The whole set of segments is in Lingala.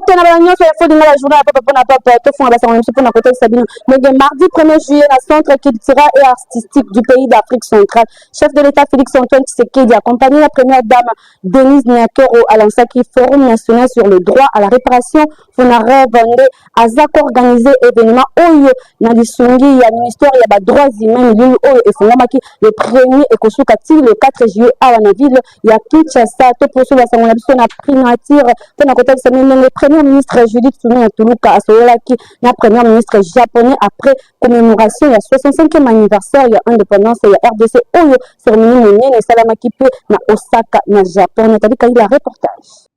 Mbote na bana nyonso ya Info Lingala, journal ya papa mpona papa. Tofunga basango na biso mpona kotalisa bino ndenge mardi 1er juillet, na Centre culturel et artistique du pays d'Afrique centrale, chef de l'État Félix Antoine Tshisekedi, accompagné la première dame Denise Nyakeru, alansaki Forum national sur le droit à la réparation, FONAREV. Nde aza koorganiser événement oyo na lisungi ya ministère ya badroits humains. Milulu oyo efungwamaki le premier, ekosuka ti le 4 juillet awa na ville ya Kinshasa. Toposo basango na biso na primature mpona kotalisa bino ndenge premier ministre Judith Suminwa Tuluka asololaki na premier ministre japonais après commémoration ya 65e anniversaire ya indépendance ya RDC, oyo cérémonie monene esalamaki mpe na Osaka, na Japon. Nathalie Kaila, reportage.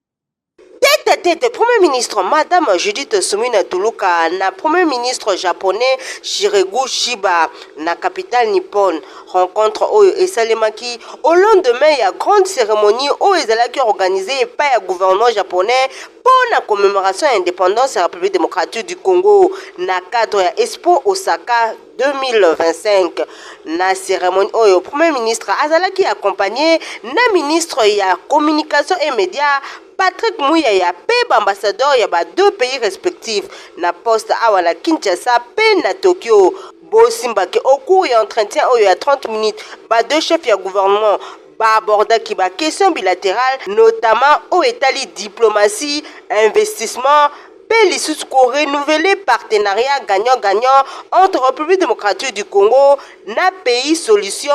Tête à tête, Premier ministre Madame Judith Suminwa Tuluka na Premier ministre japonais Shigeru Ishiba na capitale nippone. Rencontre oyo esalemaki au lendemain ya grande cérémonie oyo ezalaki organisée epai ya gouvernement japonais mpo na commémoration ya indépendance ya République démocratique du Congo na cadre ya Expo Osaka 2025. Na cérémonie oyo, Premier ministre azalaki accompagné na ministre ya Communication et Média Patrick Muyaya mpe baambassadeur ya ba deux pays respectifs na poste awa na Kinshasa mpe na Tokyo. Bosimbaki, au cours ya entretien oyo ya 30 minutes, ba deux chefs ya gouvernement baabordaki baquestion bilatérale, notamment oyo etali diplomatie, investissement mpe lisusu korenouveler partenariat gagnant-gagnant entre République démocratique du Congo na pays solution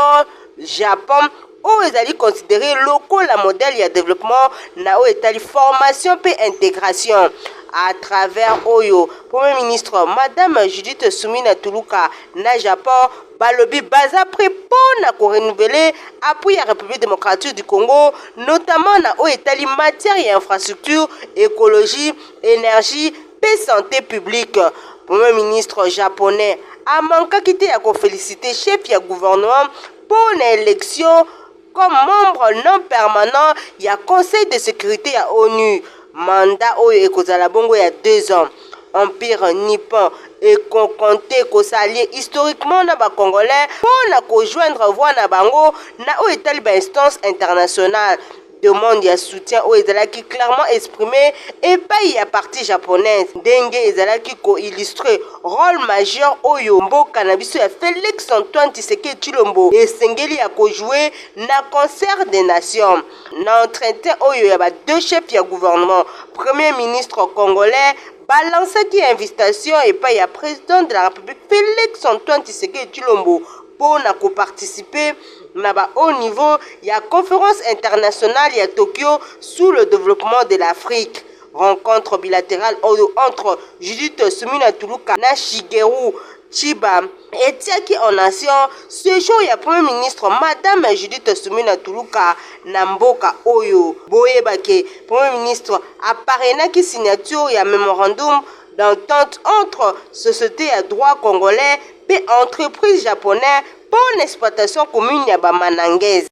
Japon, oyo ezali considéré lokola modèle ya développement na oyo etali formation mpe intégration. À travers oyo, Premier ministre Madame Judith Suminwa Tuluka na Japon balobi baza prêt mpo na korenouveler appui ya République démocratique du Congo, notamment na oyo etali matière ya infrastructure, écologie, énergie mpe santé publique. Premier ministre japonais amankaki te ya koféliciter chef ya gouvernement mpo na élection comme membre non permanent ya Conseil de sécurité ya ONU. Mandat oyo ekozala bongo ya 2 ans. Empire nippon ekocompter kosalie historiquement na bacongolais mpo na kojoindre voix na bango na oyo etali bainstance internationale. Demande ya soutien oyo ezalaki clairement exprimé epai ya partie japonaise, ndenge ezalaki koillustrer rôle majeur oyo mboka na biso ya Félix Antoine Tshisekedi Tshilombo esengeli ya kojouer na concert des nations. Na entretien oyo ya ba deux chefs ya gouvernement, Premier ministre congolais balansaki invitation epai ya président de la République Félix Antoine Tshisekedi Tshilombo mpo na koparticiper na ba haut niveau ya Conférence internationale ya Tokyo sur le développement de l'Afrique. Rencontre bilatérale oyo entre Judith Suminwa Tuluka na Shigeru Ishiba etiaki en action séjour ya Premier ministre Madame Judith Suminwa Tuluka na mboka oyo. Boyebake, Premier ministre aparrainaki signature ya mémorandum d'entente entre société ya droit congolais mpe entreprise japonais mpo na exploitation commune ya bamanganèse.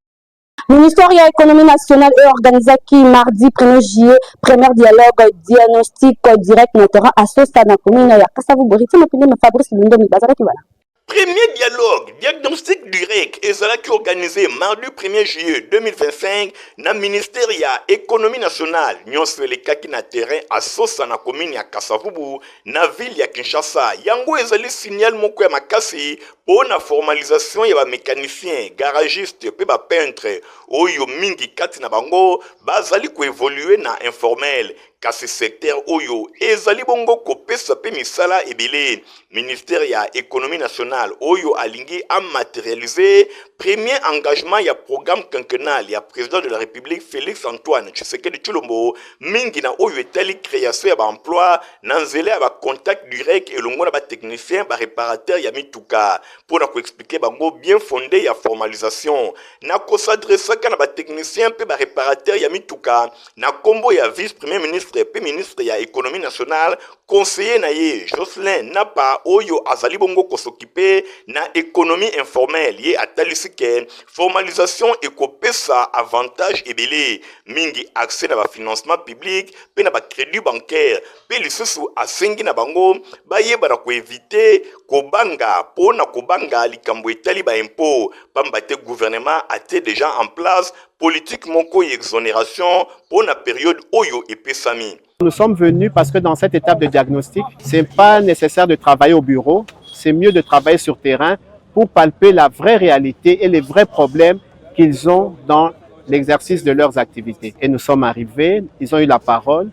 Ministère ya Économie nationale eorganisaki mardi 1er juillet premier dialogue diagnostic direct na terrain Asosa, na commune ya Kasavubu. Ritime Pindeme, Fabrice Lundomi bazalaki wana. Premier dialogue diagnostic direct ezalaki organisé mardi 1er juillet 2025 na ministère ya Économie nationale. Nyonso elekaki na terrain Asosa, na commune ya Kasavubu, na ville ya Kinshasa. Yango ezali signal moko ya makasi mpo na formalisation ya bamécanicien, garagiste mpe bapeintre, oyo mingi kati na bango bazali koévoluer na informel, kasi secteur oyo ezali bongo kopesa mpe misala ebele. Ministère ya Économie nationale oyo alingi amatérialiser premier engagement ya programme quinquennal ya président de la République Félix Antoine Tshisekedi Tshilombo, mingi na oyo etali création ya baemploi na nzela ya bacontact direct elongo na batechnicien, baréparateur ya mituka, mpo na koexpliquer bango bien fondé ya formalisation. Na kos'adressaka na batechnicien mpe baréparateur ya mituka na nkombo ya vice premier ministre mpe ministre ya Économie nationale, conseiller na ye Jocelyn Napa, oyo azali bongo kos'occuper na économie informelle, ye atalisi ke formalisation ekopesa avantage ebele mingi: accès na bafinancement public mpe na bacrédit bancaire. Mpe lisusu asengi na bango bayeba na koéviter kobanga, mpo na kobanga likambo etali baimpôt, pamba te gouvernement atie déjà en place politique moko ya exonération mpo na periode oyo epesami. Nous sommes venus parce que dans cette étape de diagnostic, ce n'est pas nécessaire de travailler au bureau, c'est mieux de travailler sur terrain pour palper la vraie réalité et les vrais problèmes qu'ils ont dans l'exercice de leurs activités. Et nous sommes arrivés, ils ont eu la parole,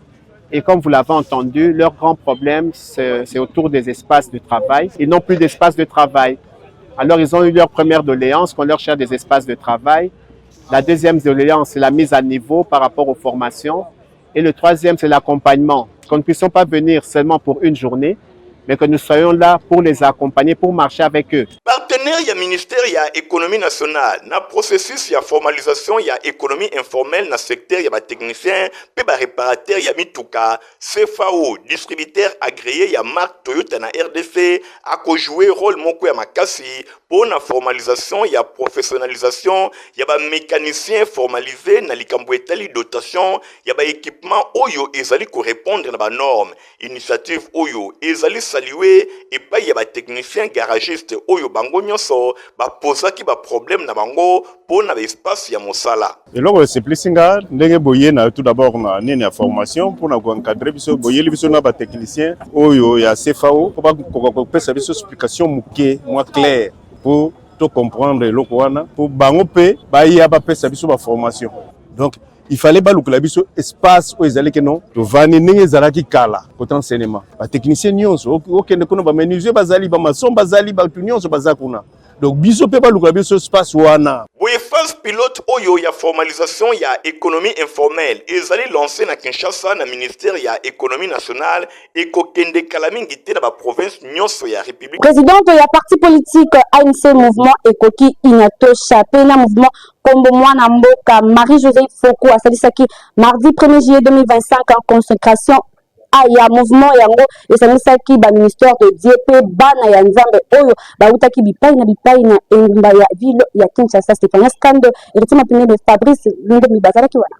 et comme vous l'avez entendu, leur grand problème, c'est autour des espaces de travail. Ils n'ont plus d'espace de travail. Alors, ils ont eu leur première doléance, qu'on leur cherche des espaces de travail. La deuxième doléance, c'est la mise à niveau par rapport aux formations. Et le troisième, c'est l'accompagnement. Qu'on ne puisse pas venir seulement pour une journée, mais que nous soyons là pour les accompagner, pour marcher avec eux. Partenaire ya ministère ya Economie nationale na processus ya formalisation ya economie informelle na secteur ya ba techniciens mpe ba reparateurs ya mituka, CFAO, distributeur agree ya marque Toyota na rdc, ako jouer role moko ya makasi mpo na formalisation ya professionnalisation ya ba mecaniciens formalises na likambo etali dotation ya ba equipements oyo ezali ko repondre na ba normes. Initiative oyo ezali saluer epai ya ba techniciens garagistes oyo bango nyonso ba posaki ba problèmes na bango mpo na ba espaces ya mosala. Eloko esepelisi nga ndenge boye na tout d'abord na nini ya formation mpona koencadre biso, boyeli biso na batechnicien oyo ya CFAO mpo bakoka kopesa biso explication moke mwa claire mpo to comprendre eloko wana, mpo bango mpe baya bapesa biso baformation. Donc il fallait balukela biso espace oyo ezali keno tovandi ndenge ezalaki kala kota enseignement. Batechnicien nyonso okende kuna, bamenuisier bazali, bamaçon bazali, bato nyonso baza kuna. Donc biso mpe balukela biso espace wana. Boye phase pilote oyo ya formalisation ya economie informelle ezali lancé na Kinshasa na ministère ya Economie nationale, ekokende kala mingi te na baprovince nyonso ya République. Présidente ya parti politique ANC Mouvement Ekoki Inatosha mpe na mouvement Kombo, mwana mboka Marie-José Foko, asalisaki mardi 1er juillet 2025 en consécration ya mouvement yango. Esangisaki baministère de Dieu mpe bana ya Nzambe oyo bautaki bipai na bipai na engumba ya ville ya Kinshasa. Stefania Skando, Héritier Mapinebe, Fabrice Ndomi bazalaki wana.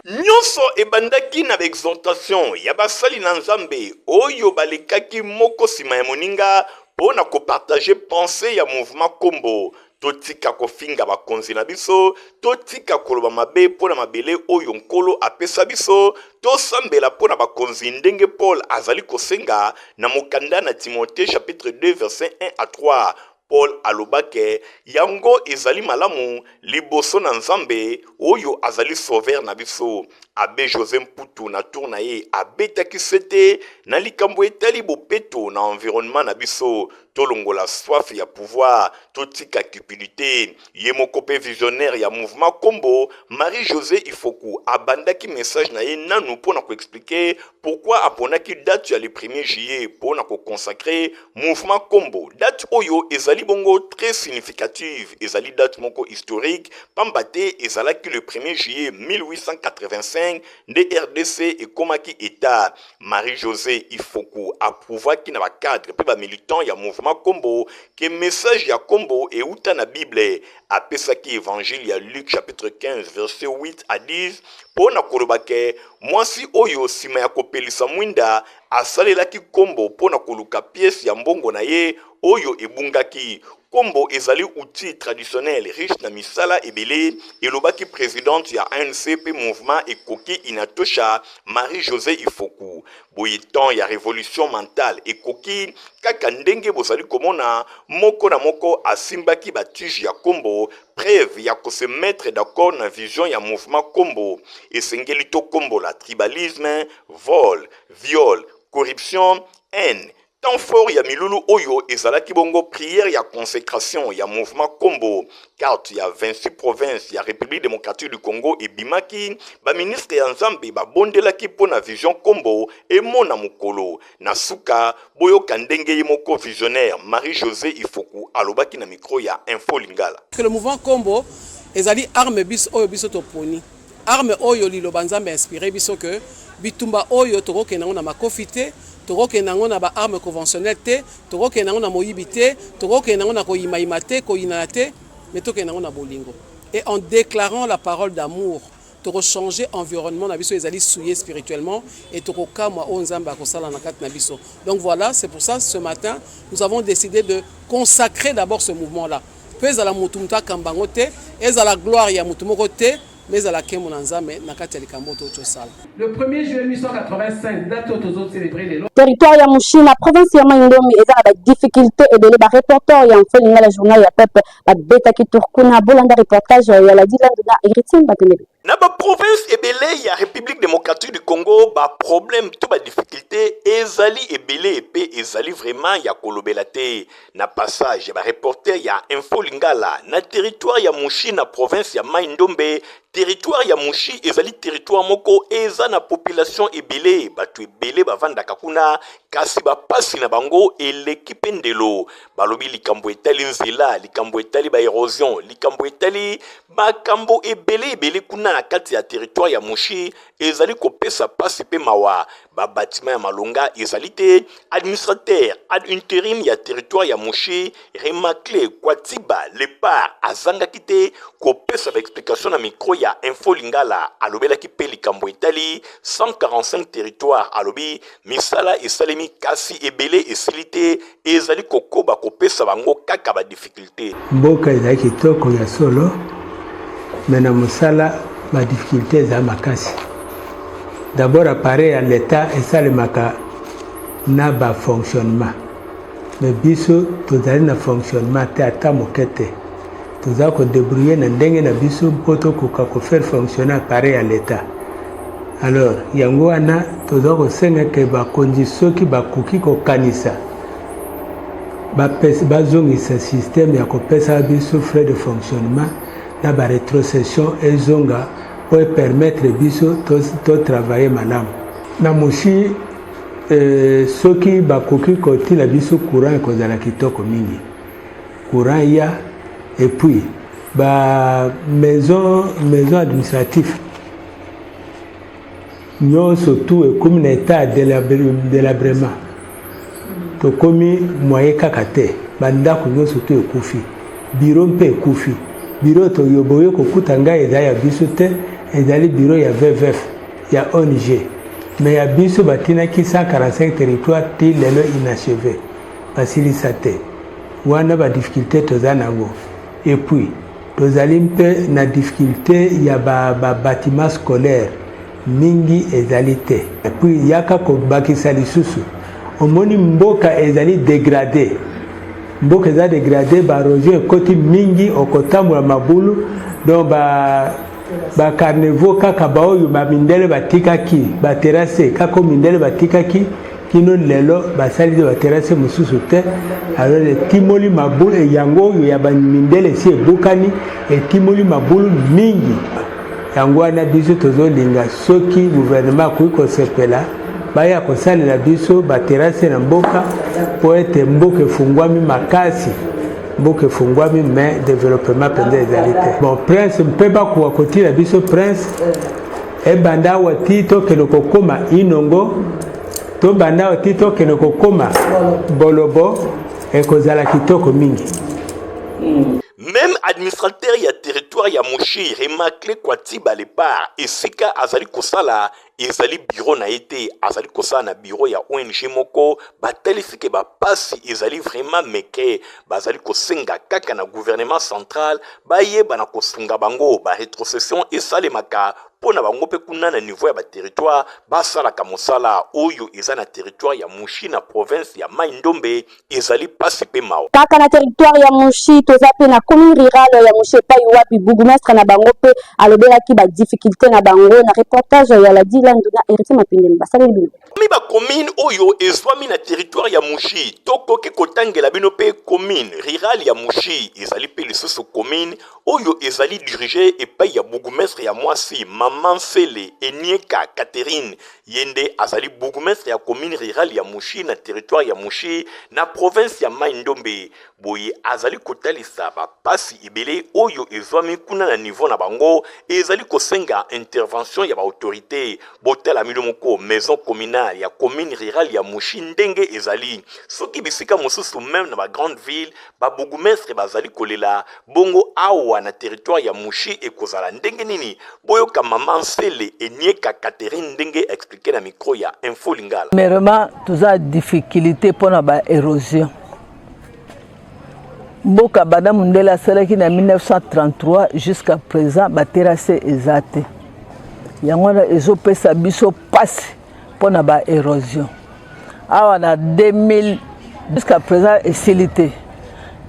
Nyonso ebandaki na baexhortation ya basali na Nzambe oyo balekaki moko nsima ya moninga mpo na kopartager pensée ya mouvement Kombo. Totika kofinga bakonzi na biso, totika koloba mabe mpo na mabele oyo Nkolo apesa biso, tosambela mpo na bakonzi ndenge Paul azali kosenga na mokanda na Timothée chapitre 2 verset 1 à 3. Paul alobake yango ezali malamu liboso na Nzambe oyo azali sauveur na biso. Abbé José Mputu na tour na ye abetaki sete na likambo etali bopeto na environnement na biso, tolongola soif ya pouvoir, totika cupidité. Ye moko mpe visionnaire ya mouvement Kombo, Marie José Ifoku, abandaki message na ye nanu mpo na koexpliquer pourquoi aponaki date ya le 1er juillet mpo na koconsacrer mouvement Kombo. Date oyo ezali bongo très significative, ezali date moko historique, pamba te ezalaki le 1er juillet 1885 nde RDC ekomaki état. Marie-José Ifoku aprouvaki na bacadre mpe bamilitant ya mouvement Kombo ke message ya Kombo euta na Bible. Apesaki évangile ya Luc chapitre 15 verset 8 à 10 mpo na koloba ke mwasi oyo nsima ya kopelisa mwinda asalelaki Kombo mpo na koluka pièce ya mbongo na ye oyo ebungaki. Kombo ezali outil traditionnel riche na misala ebele, elobaki présidente ya ANC mpe mouvement Ekoki Inatosha, Marie-José Ifoku. Boye temps ya révolution mentale ekoki. Kaka ndenge bozali komona, moko na moko asimbaki batige ya Kombo, preuve ya kose mettre d'accord na vision ya mouvement Kombo. Esengeli tokombola tribalisme, vol, viol, corruption, haine. Temps fort ya milulu oyo ezalaki bongo prière ya consécration ya mouvement Kombo. Carte ya 26 province ya République démocratique du Congo ebimaki, baministre ya Nzambe babondelaki mpo na vision Kombo emona mokolo. Na suka, boyoka ndenge ye moko visionnaire Marie-José Ifoku alobaki na micro ya Info Lingala. Que le mouvement Kombo ezali arme biso oyo biso toponi, arme oyo liloba Nzambe inspiré biso, ke bitumba oyo tokokende yango na makofi te, tokokende yango na baarme conventionnelle te, tokokende yango na moyibi te, tokokende yango na koyimayima te, koyinana te, mais tokende yango na bolingo et en déclarant la parole d'amour. Tokochanger environnement na biso ezali souillé spirituellement et tokokamwa oyo Nzambe akosala na kati na biso. Donc voilà, c'est pour ça, ce matin, nous avons décidé de consacrer d'abord ce mouvement là. Mpe ezala motu moto akamba yango te, ezala gloire ya motu moko te, mais ezala nkembo na Nzambe na kati ya likambo oyo tosala. Le 1er juillet 1885, date oyo tozo célébrer lelo. Territoire ya Mushi na province ya Mai-Ndombe eza na ba difficultés ebele. Ba reporter ya Info Lingala, journal ya peuple, babetaki tour kuna. Bolanda reportage ya Ladi Landu na Héritier Mbatemebe. Na baprovince ebele ya République démocratique du Congo, baproblème to badifficulté ezali ebele mpe ezali vraiment ya kolobela te. Na passage ya bareporter ya Info Lingala na territoire ya Mushi na province ya Mai Ndombe, territoire ya Mushi ezali territoire moko eza na population ebele, bato ebele bavandaka kuna, kasi bapasi na bango eleki mpe ndelo. Balobi likambo etali nzela, likambo etali baérosion, likambo etali makambo ebele ebele kuna na kati ya territoire ya Mushi ezali kopesa pasi mpe mawa. Babatima ya malonga ezali te. Administrateur ad interim ya territoire ya Mushi, Remacle Kwatiba Lepar, azangaki te kopesa baexplication na micro ya Info Lingala. Alobelaki mpe likambo etali 145 territoire. Alobi misala esalemi, kasi ebele esili te, ezali kokoba kopesa bango kaka badifficulté. Mboka ezali kitoko ya solo, mais na mosala badifficulté eza makasi. D'abord, appareil ya l'État esalemaka na bafonctionnement, mais biso tozali na fonctionnement te, ata moke te. Toza kodébrouiller na ndenge na biso mpo tokoka kofaire fonctionner appareil ya l'État. Alors yango wana toza kosenga ke bakonzi, soki bakoki kokanisa, bazongisa système ya kopesa biso frais de fonctionnement na barétrocession, ezonga mpo epermettre biso totravaille malamu na Moshi. Soki bakoki kotila biso courant, ekozala kitoko mingi. Courant ya, et puis ba maison administratif nyonso tout ekomi na état ya délabrement. Tokomi moyen kaka te, bandako nyonso tout ekufi, bureau mpe ekufi. Bureau toyoboye kokuta ngai ezali ya biso te, ezali bureau ya VVF ya ONG, mais ya biso batinaki 145 territoire ti lelo inachevé, basilisa te. Wana badifficulté toza nango. Et puis tozali mpe na difficulté ya babatiment ba scolaire mingi ezali te. Et puis yaka kobakisa lisusu, omoni mboka ezali dégradé, mboka eza dégradé, baérosion ekoti mingi, okotambola mabulu. Donc ba bacaniveau kaka baoyo bamindele batikaki, baterrasse kaka mindele batikaki, kino lelo basali te baterrasse mosusu te. Alors etimoli mabulu yango oyo ya bamindele esi ebukani, etimoli mabulu mingi. Yango wana biso tozolinga, soki gouvernement akoki kosepela, baya kosalela biso baterrasse na mboka, mpo ete mboka efungwami makasi. Mboka efungwami, mais développement mpenza ezali te. Bon, prince mpe bakoka kotila biso prince ebanda awa ti tokende kokóma Inongo, tobanda awa ti tokende kokóma Bolobo, ekozala kitoko mingi. Même administrateur ya territoire ya Mushi, Remacle Kwatiba Lepar, esika azali kosala ezali bureau na ye te, azali kosala na bureau ya ONG moko. Batalisi ke bapasi ezali vraiment meke. Bazali kosenga kaka na gouvernement central bayeba na kosunga bango, barétrocession esalemaka mpo na bango mpe kuna na niveau ya baterritoire basalaka mosala. Oyo eza na territoire ya Mushi na province ya Mai Ndombe ezali pasi mpe mawa. Kaka na territoire ya Mushi, toza mpe na commune rurale ya Mushi, epai wapi bourgmestre na bango mpe alobelaki badifficulté na bango na reportage ya Ladi Landu na Héritier Mapindemi basaleli bino. Mi bacommune oyo ezwami na territoire ya Mushi, tokoki kotangela bino mpe commune rurale ya Mushi. Ezali mpe lisusu commune oyo ezali dirigé epai ya bourgmestre ya mwasi, Mama Nsele Enieka Catherine. Ye nde azali bourgmestre ya commune rurale ya Mushi na territoire ya Mushi na province ya Mai Ndombe. Boye azali kotalisa bapasi ebele oyo ezwami kuna na niveau na bango, ezali kosenga intervention ya baautorité. Botala mino moko maison communale ya commune rurale ya Mushi ndenge ezali. Soki bisika mosusu, même na bagrande ville, babourgmestre bazali kolela bongo, awa na territoire ya Mushi ekozala ndenge nini? Boyoka Mama Nsele Enieka Catherine ndenge expliqué na micro ya Info Lingala. Premièrement, toza difficulté mpona baérosion. Mboka banda mundele asalaki na 1933 jusqu'à présent ba terrasse eza te. Yango wana ezopesa biso pasi mpo na ba érosion. Awa na 2000 jusqu'à présent esili te.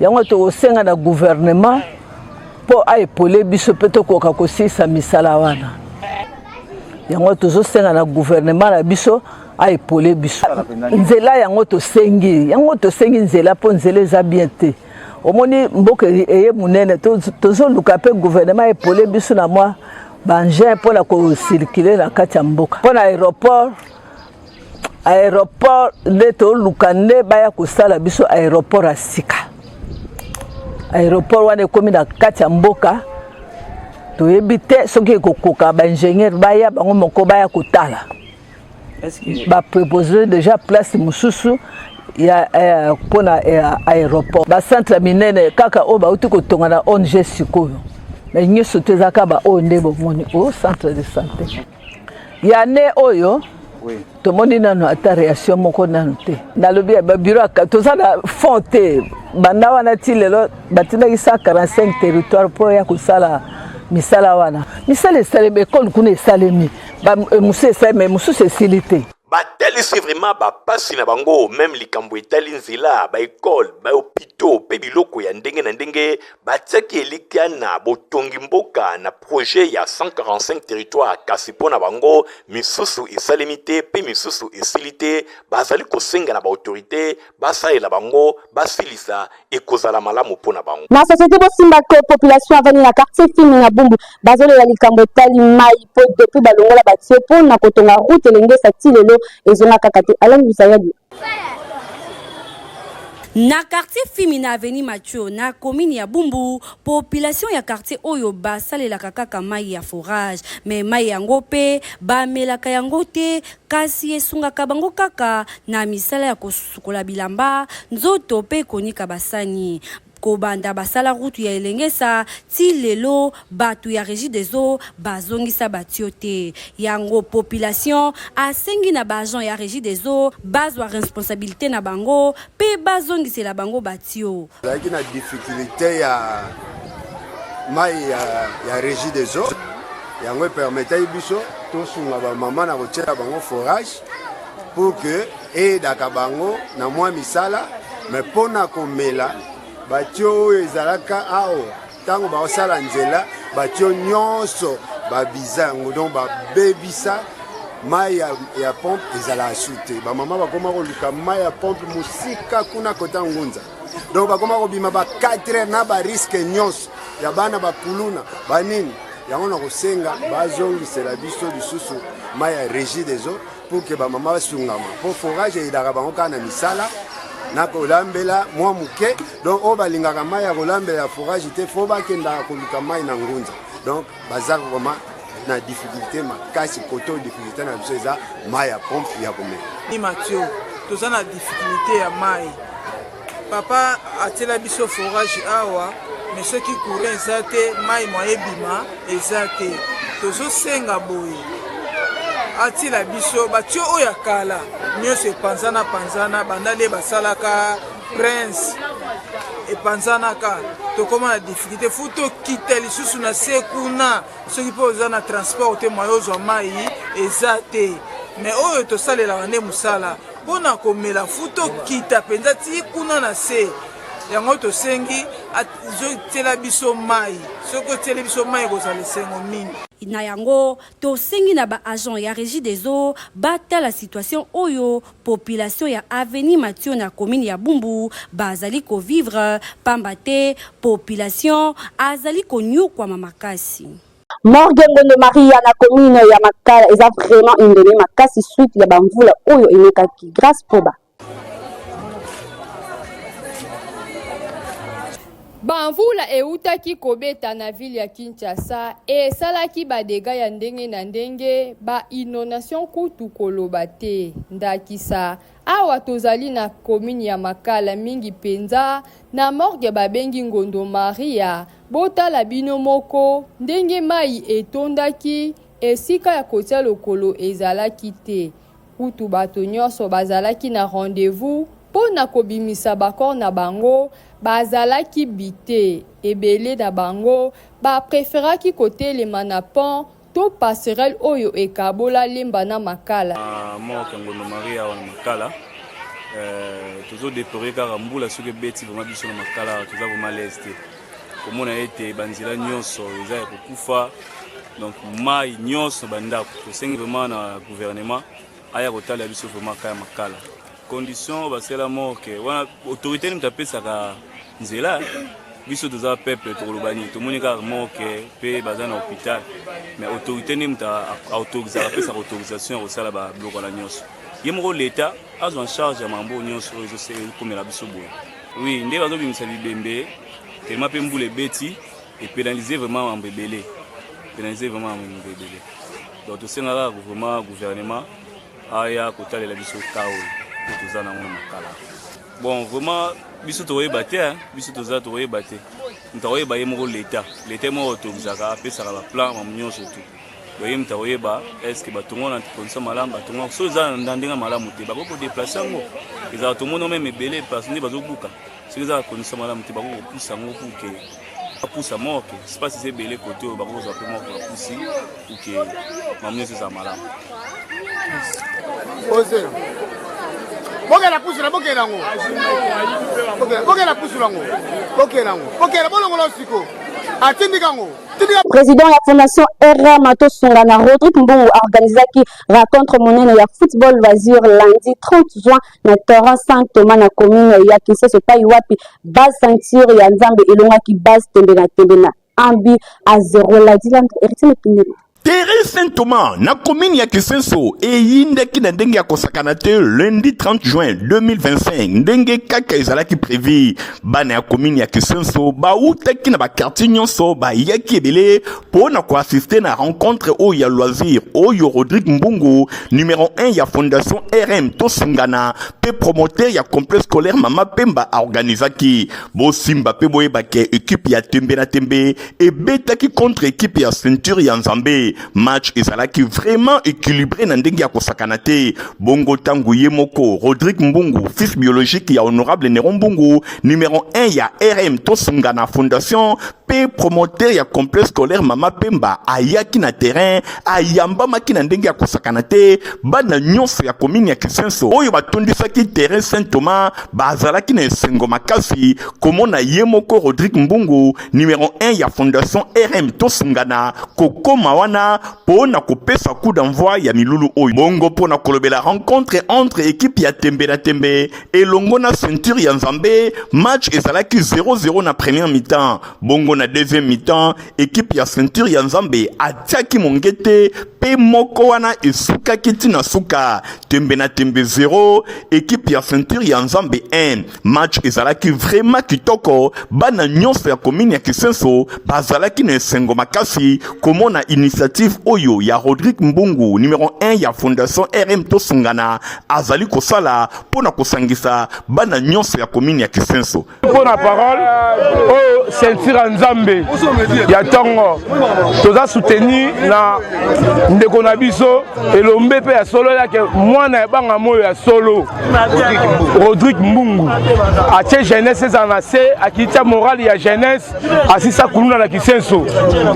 Yango tokosenga na gouvernement mpo a epauler biso mpe tokoka kosilisa misala wana. Yango tozosenga na gouvernement na biso a epauler biso nzela. Yango tosengi, yango tosengi nzela mpo nzela eza bien te. Omoni mboka eye monene, tozoluka mpe gouvernement epauler biso na mwa baengin mpona kocirculer na kati ya mboka. Mpo na aéroport, aéroport nde toluka nde baya kosala biso aéroport ya sika. Aéroport wana ekomi na kati ya mboka, toyebi te soki ekokoka. Baingénieur baya bango moko, baya kotala, bapropose déjà place mosusu ya mpona aéroport. Bacentre minene kaka oyo bauti kotonga na ONG sikoyo, mais nyonso to eza kaka baoyo nde bomoni o centre de santé ya ne oyo tomoni nano ata réaction moko nano te. Nalobi ya babureau, toza na fond te. Banda wana ti lelo batindaki 145 territoire mpo ya kosala misala wana. Misala esalemi, ekole kuna esalemi, mosusu esalemi, mosusu esili te. Batelisi vraiment bapasi na bango, même likambo etali nzela, baekole, bahôpitaux mpe biloko ya ndenge na ndenge. Batiaki elikya na botongi mboka na projet ya 145 territoire, kasi mpo na bango misusu esalemi te mpe misusu esili te. Bazali kosenga na baautorité basalela bango, basilisa, ekozala malamu mpo na bango. Na société bosimbako, population avandi na quartier Fimi na Bumbu bazolela likambo etali mai, mpo depuis balongola batie mpo na kotonga route Elengesa, ti lelo ezonga kaka te. Alangi Bisayadi. Na quartier Fimi, na avenue Mathieu, na commune ya Bumbu, population ya quartier oyo basalelaka kaka mai ya forage. Mais mai yango mpe bamelaka yango te, kasi esungaka bango kaka na misala ya kosukola bilamba, nzoto mpe konika basani. Kobanda basala route ya Elengesa ti lelo, bato ya Régie des eaux bazongisa batio te. Yango population asengi na baagent ya Régie des eaux bazwa responsabilité na bango mpe bazongisela bango batio. Ezalaki na difficulté ya mai ya Régie des eaux. Yango epermetaki biso tosunga bamama na kotiela bango forage pour que eyedaka bango na mwa misala. Mais mpo na komela, batio oyo ezalaka awa, ntango baosala nzela, batio nyonso babiza yango, donc babebisa. Mai ya pompe ezalaka su te. Bamama bakoma koluka mai ya pompe mosika kuna kota Ngunza, donc bakoma kobima ba 4 heures na barisque nyonso ya bana bakuluna banini. Yango na kosenga bazongisela biso lisusu mai ya Régie des eaux pour que bamama basungama, mpo forage eyedaka bango kaka na misala na kolambela mwa moke. Donc oyo balingaka mai ya kolambela ya forage te, fo bakendaka koluka mai na Ngunza. Donc baza vraiment na difficulté makasi. Koto difficulté na biso eza mai ya pompe ya komela. Ni Mathieu, toza na difficulté ya mai. Papa atiela biso forage awa, mais soki courant eza te, mai mwa ebima eza te. Tozosenga boye, atiela biso batio oyo ya kala nyonso epanzana panzana banda nde basalaka prince, epanzanaka. Tokóma na difficulté, fu tokita lisusu na se kuna. Soki mpe oza na transport te, moyen ozwa mai eza te. Mais oyo tosalelaka nde mosala mpona komela, fu tokita mpenza ti kuna na se. Yango tosengi azotiela biso mai. Soki otieli biso mai, ekozala esengo mingi. Na yango tosengi na baagent ya Régie des eaux batala situation oyo population ya avenue Mathieu na commune ya Bumbu bazali kovivre, pamba te population azali konyokwama makasi. Morgue Ngondo Maria na commune ya Makala eza vraiment inondée makasi suite ya bamvula oyo enokaki. Grâce Poba. Bamvula eutaki kobeta na ville ya Kinshasa esalaki badégâts ya ndenge na ndenge, ba inondation kutu koloba te. Ndakisa awa tozali na commune ya Makala, mingi mpenza na morgue babengi Ngondo Maria. Botala bino moko ndenge mai etondaki, esika ya kotia lokolo ezalaki te. Kutu bato nyonso bazalaki na rendez-vous. mpo na kobimisa ba corps na bango, bazalaki bute. Ebele na bango ba preferaki kotelema na pont to passerelle oyo ekabola Lemba na Makala. Na morgue ya Ngondo Marie awa na Makala, tozo deplorer kaka mbula soki ebeti vraiment biso na Makala awa toza vraiment à l'aise te. Komona ete ba nzela nyonso eza ya kokufa, donc mayi nyonso ba ndako. Tosengi vraiment na gouvernement aya kotala biso vraiment cas ya Makala. Condition oyo basala morgue wana autorité nde moto apesaka nzela, biso toza peuple tokoloba nini? Tomoni kaka morgue mpe baza na hôpital, mais autorité nde moto autorisaka, apesaka autorisation ya kosala babiloko wana nyonso. Ye moko leta azwa en charge ya mambo nyonso oyo ezokomela biso boye. Oui, nde bazobimisa bibembe tellement mpe mbula ebeti epénaliser vraiment mambo ebele, pénaliser vraiment mambo ebele. Donc tosengaka vraiment gouvernement aya kotalela biso ka oyo po toza nango na Makala. Bon, vraiment biso tokoyeba te, biso toza tokoyeba te, moto akoyeba ye moko leta. Leta ye moko autorisaka, apesaka baplan mamu nyonso tu. Boye moto akoyeba est-ce batongo na condition malamu, batongo so eza na ndenge malamu te, bakoki kodeplace yango. Ezalaka tomona meme ebele place nde bazobuka, soki eza na condition malamu te, bakoki kopusa yango pour que bapusa morgue. Espace eza ebele kote oyo bakoki kozwa mpe morgue, bapusi pour que mamu nyonso ezala malamu. Oze. Bokela pusula, bokela yango. Bokela pusula yango. Bokela yango. Bokela bolongola siko. Atindika yango. Président ya Fondation RM Tosungana Rodrigue Mbungu organisaki rencontre monene ya football loisir lundi 30 juin na terrain Saint Thomas na commune ya Kinsese, epai wapi base ceinture ya Nzambe elongaki base tembe na tembe na 1 but à 0. Ladiland Héritier Mepindelo. Terrain Saint Thomas na commune ya Kisenso eyindaki na ndenge ya kosakana te lundi 30 juin 2025, ndenge kaka ezalaki prévu. Bana ya commune ya Kisenso bautaki na baquartier nyonso, bayaki ebele mpo na koassister na rencontre oyo ya loisir oyo Rodrigue Mbungu, numero 1 ya Fondation RM Tosungana mpe promoteur ya complexe scolaire Mama Pemba, aorganizaki. Bosimba mpe boyeba ke ekipe ya tembe na tembe ebetaki contre ekipe ya ceinture ya Nzambe. Match ezalaki vraiment équilibré na ndenge ya kosakana te. Bongo ntango ye moko Rodrigue Mbungu, fils biologique ya honorable Nero Mbungu, numero 1 ya RM Tosungana Fondation mpe promoteur ya complexe scolaire Mama Pemba, ayaki na terrain, ayambamaki na ndenge ya kosakana te. Bana nyonso ya commune ya Kisenso oyo batondisaki terrain Saint Thomas bazalaki na esengo makasi komona ye moko Rodrigue Mbungu, numero 1 ya Fondation RM Tosungana, kokoma wana mpo na kopesa coup d'envoi ya milulu oyo. Bongo mpo na kolobela rencontre entre ekipe ya tembe na tembe elongo na ceinture ya Nzambe, match ezalaki 0-0 na première mi-temps. Bongo na deuxième mi-temps, ekipe ya ceinture ya Nzambe atiaki mongete mpe moko wana esukaki ntina suka tembe na tembe 0, ekipe ya ceinture ya Nzambe 1. Match ezalaki vraiment kitoko. Bana nyonso ya commune ya Kisenso bazalaki na esengo makasi komona initiative oyo ya Rodrigue Mbungu, numero 1 ya Fondation RM Tosungana, azali kosala mpo na kosangisa bana nyonso ya commune ya Kisenso. Mpo na parole oyo, ceinture ya Nzambe ya ntongo, toza soutenir na ndeko na biso elombe mpe ya solo yake mwana ya banga moyo ya solo Rodrigue Mbungu. Atie jeunesse ezala na se, akitia morale ya jeunesse, asisa kuluna na Kisenso.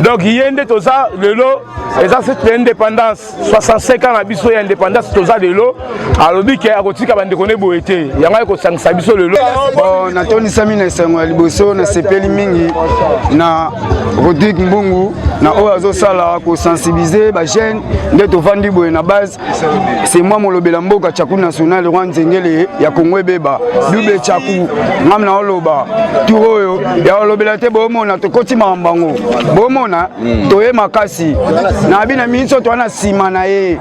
Donc ye nde toza lelo, eza cette indépendance, 65 ans na biso ya indépendance toza lelo. Alobi ke akotika bandeko ne boye te, yango ekosangisa biso lelo. Bon, natonisami na esengo ya liboso, nasepeli mingi na Rodrigue Mbungu na oyo azosala kosensibiliser bajeune. Nde tovandi boye na base, c'est moi molobela mboka Tchaku national, roi Nzengele ya Kongo ebeba, double Tchaku. Ngam na oloba tour oyo ya olobela te, bomona tokoti makambo yango, bomona toye makasi na bina miso, toa na nsima na ye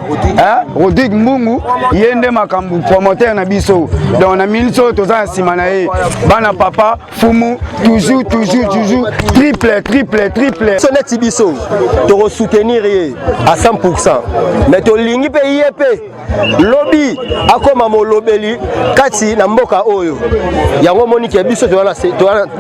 Rodrigue Mbungu, ye nde makambo, promoteur na biso. Donc na minute oyo toza na nsima na ye, bana papa fumu, toujours, toujours, toujours, triple, triple, triple. So neti biso tokosoutenir ye à 100, mais tolingi mpe ye mpe. Lobi akoma molobeli kati na mboka oyo. Yango omoni ke biso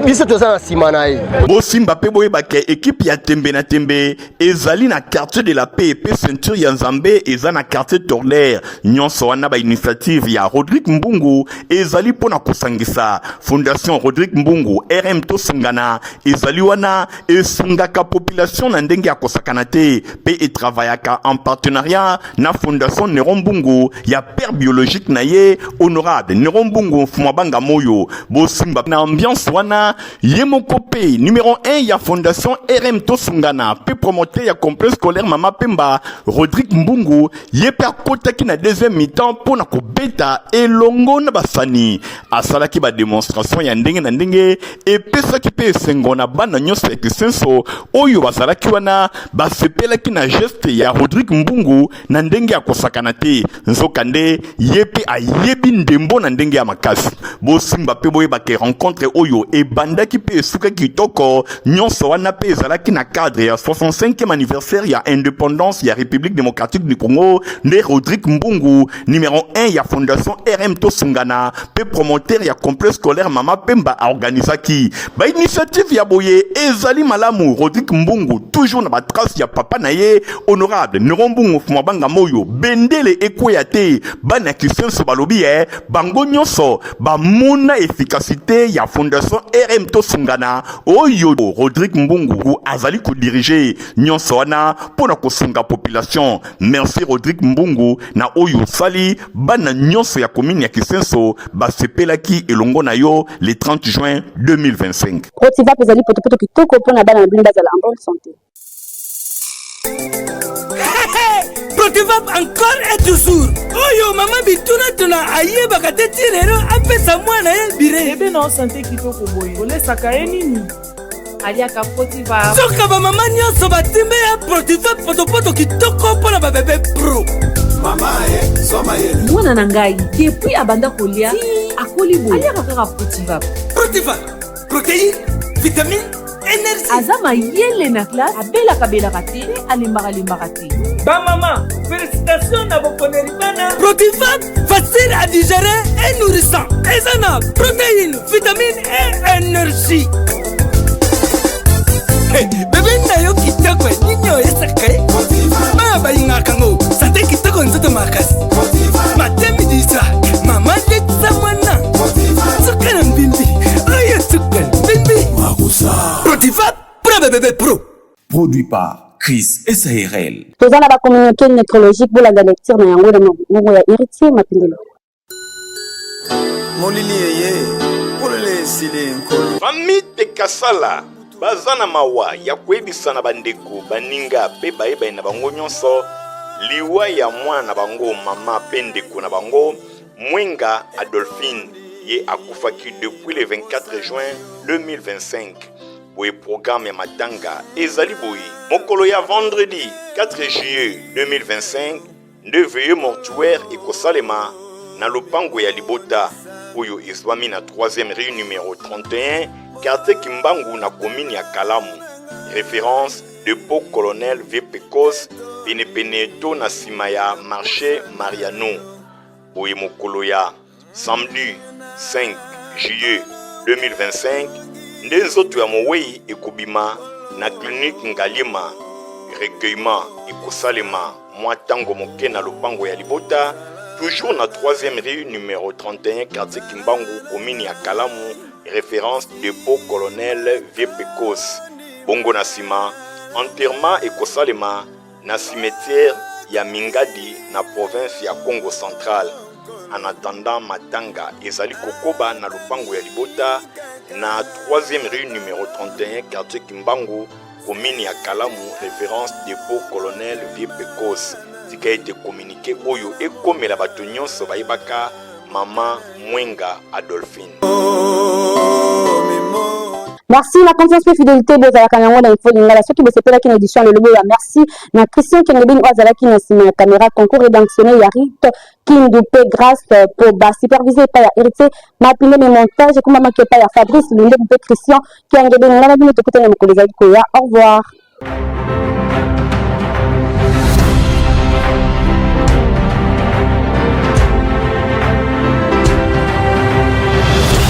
biso toza na nsima na ye. Bosimba mpe boyeba ke ekipe ya tembe na tembe ezali na quartier de la paix mpe ceinture ya Nzambe eza na quartier Torler. Nyonso wana ba initiative ya Rodrigue Mbungu ezali mpo na kosangisa Fondation Rodrigue Mbungu RM Tosungana ezali wana esungaka population na ndenge ya kosakana te mpe etravayaka en partenariat na Fondation Neron Mbungu ya père biologique na ye honorable Neron Mbungu Mfumwa Banga Moyo. Bosimba na ambiance wana ye moko mpe numero 1 ya Fondation RM Tosungana mpe promoteur ya complexe scolaire Mama Pemba Rodrigue Mbungu ye mpe akotaki na deuxième mi-temps mpo na kobeta elongo na basani. Asalaki ba demonstration ya ndenge na ndenge epesaki mpe esengo na bana nyonso ya Kisenso oyo bazalaki wana, basepelaki na geste ya Rodrigue Mbungu na ndenge ya kosakana te. Nzokande ye mpe ayebi ndembo na ndenge ya makasi. Bosimba mpe boyeba ke rencontre oyo ebandaki mpe esukaki kitoko. Nyonso wana mpe ezalaki na cadre ya 65e anniversaire ya independance ya République démocratique du Congo nde Rodrigue Mbungu numero 1 ya Fondation RM Tosungana mpe promoteur ya complexe scolaire Mama Pemba aorganisaki ba initiative ya boye ezali malamu. Rodrigue Mbungu toujours na ba trace ya papa na ye honorable Neron Mbungu Mfuma Banga Moyo, bendele ekweya te. Bana ya Kisenso balobi eh, bango nyonso bamona efficacité ya Fondation RM Tosungana oyo Rodrigue Mbungu azali kodirige nyonso wana mpo na kosunga population. Merci Rodrigue Mbungu na oyo osali, bana nyonso ya commune ya Kisenso basepelaki elongo na yo le 30 juin 2025. Protivap ezali potopoto kitoko mpo na bana na bino bazala en bonne santé. Protivap encore et toujours. Oyo mama bituna tuna ayebaka te ti lelo apesa mwana ye bire. Bebe na sante kitoko boye olesaka ye nini? Aliaka Protiva. Soka ba mama nyonso batimbe ya Protiva potopoto kitoko mpo na ba bebe pro. Mama ye, soma ye. Mwana na ngai depuis abanda kolia ti akoli boye aliaka kaka Protiva. Protiva, protéine, vitamine, énergie. Aza mayele na classe, abelaka belaka te, mpe alembaka lembaka te. Ba mama, félicitations na boponeli bana. Protiva, facile à digérer et nourrissant. Eza na protéine, vitamine et énergie. Hey, bebe na yo kitoko nini oyesaka ye bana balingaka ngo sante kitoko nzoto makasi matemi disa mama letisa mwana suka na mbimbi oyo suka mbimbi Protiva pro bebebe pro. Produit par Chris SARL. Toza na ba communiqué nécrologique, bolanda lecture na yango na mongongo ya Héritier Mapindelo. Molili eye, polele esili nkolo. Famille de Kasala baza na mawa ya koyebisa na bandeko, baninga pe bayebani na bango nyonso liwa ya mwana na bango, mama pe ndeko na bango Mwenga Adolphine, ye akufaki depuis le 24 juin 2025. Boye programme ya matanga ezali boye: mokolo ya vendredi 4 juillet 2025 nde veillée mortuaire ekosalema na lopango ya libota oyo ezwami na 3e rue numero 31 quartier Kimbangu na commune ya Kalamu, référence depot colonel VPCOS penepene to na sima ya marché Mariano. Boye mokolo ya samedi 5 juillet 2025 nde nzoto ya mowei ekobima na clinique Ngaliema. Recueillement ekosalema mwa tango moke na lopango ya libota, toujours na 3e rue numero 31 quartier Kimbangu commune ya Kalamu, référence depot colonel VPCOS. Bongo na sima enterrement ekosalema na cimetière ya Mingadi na province ya Kongo Central. En attendant matanga ezali kokoba na lopango ya libota na 3e rue numero 31 quartier Kimbangu commune ya Kalamu, référence depot colonel VPCOS. Tika ete communiqué oyo ekomela bato nyonso bayebaka mama Mwenga Adolphine. Merci na confiance pe fidélité bozalaka na yango na Info Lingala. Soki bosepelaki na édition lelo boya, merci na Christian Kengebeni oyo azalaki na nsima ya caméra, concours rédactionnel ya Rite Kindu pe Grâce po ba supervisé epai ya Héritier Mapinde, me montage ekumamaki epai ya Fabrice Lundebu pe Christian Kengebeni. Ngai na bino tokutani na mokolo ezali koya. Au revoir.